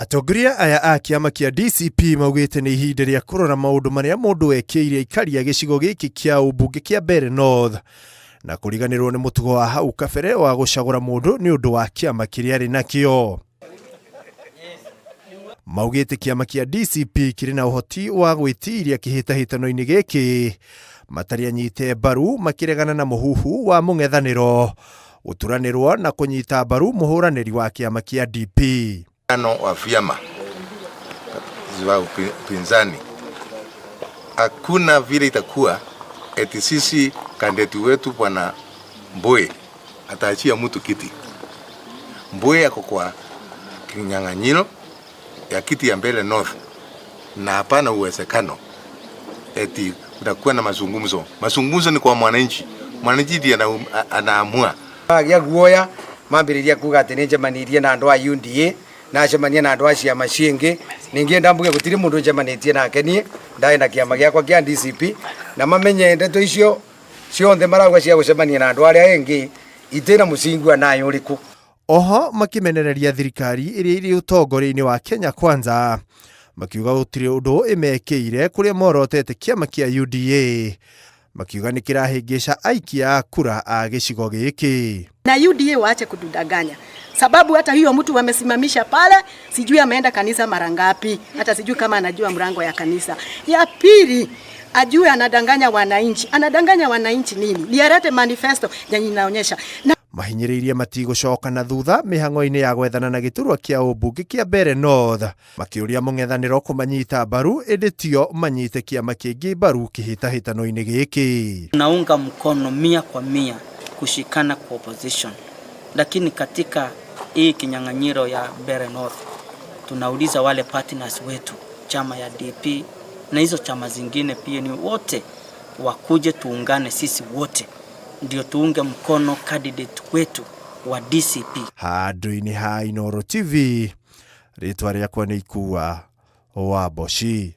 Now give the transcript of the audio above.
Atongoria aya a kĩama kĩa DCP maugĩte nĩ ihinda rĩa kũrora maũndũ marĩa mũndũ ekĩire aikari a gĩcigo gĩkĩ kĩa ũmbunge kĩa Mbeere North na kũriganĩrwo nĩ mũtugo wa hau kabere wa gũcagũra mũndũ nĩ ũndũ wa kĩama kĩrĩa arĩ nakĩo. Maugĩte kĩama kĩa DCP kĩrĩ na ũhoti wa gwĩtiria kĩhĩtahĩtano-inĩ gĩkĩ matarĩ anyite mbaru makĩregana na mũhuhu wa mũng'ethanĩro gũturanĩrwo na kũnyita mbaru mũhũranĩri wa kĩama kĩa DP. Muungano wa vyama vya upinzani, hakuna vile itakuwa eti sisi kandidati wetu Bwana Mbowe ataachia mtu kiti. Mbowe ako kwa kinyang'anyiro ya kiti ya Mbeere North, na hapana uwezekano eti kutakuwa na mazungumzo. Mazungumzo ni kwa mwananchi, mwananchi ndiye anaamua. Magĩa guoya mambĩrĩria kuga atĩ nĩ njemanirie na andũ a UDA nacemania na andũ a ciama ciĩngĩ. Ningĩ ndambuge gũtirĩ mũndũ njemanĩtie nake, niĩ ndarĩ na kĩama gĩakwa kĩa DCP, na mamenye ndeto icio cionthe marauga cia gũcemania na andũ arĩa engĩ itĩna mũcingi nayo ũrĩkũ. Oho makĩmenereria thirikari ĩrĩa ĩrĩ ũtongoria-inĩ wa Kenya Kwanza, makiuga gũtirĩ ũndũ ĩmekĩire kũrĩa morotete kĩama kĩa UDA, makiuga nĩ kĩrahĩngĩca aikia a kura a gĩcigo gĩkĩ. Na UDA waache kutudanganya, sababu hata hiyo mtu wamesimamisha pale, sijui ameenda kanisa mara ngapi, hata sijui kama anajua mlango ya kanisa. Ya pili, ajue anadanganya wananchi. Anadanganya wananchi nini? Ni alete manifesto yenye inaonyesha na Mahinyĩrĩirie matigũcoka na thutha mĩhang'o-inĩ ya gwethana na gĩturwa kĩa ũmbunge kĩa Mbeere North, makĩũria mũng'ethanĩro kũmanyita mbaru ĩndĩ tio manyite kĩama kĩngĩ mbaru kĩhĩtahĩtano-inĩ gĩkĩ. Naunga mkono 100% kushikana kwa opposition, lakini katika hii kinyang'anyiro ya Mbeere North tunauliza wale partners wetu, chama ya DP na hizo chama zingine pia, ni wote wakuje tuungane sisi wote ndio tuunge mkono candidate wetu wa DCP. Handũ-inĩ ha Inooro TV, rĩtwa rĩakwa nĩ Ikua wa Mboci.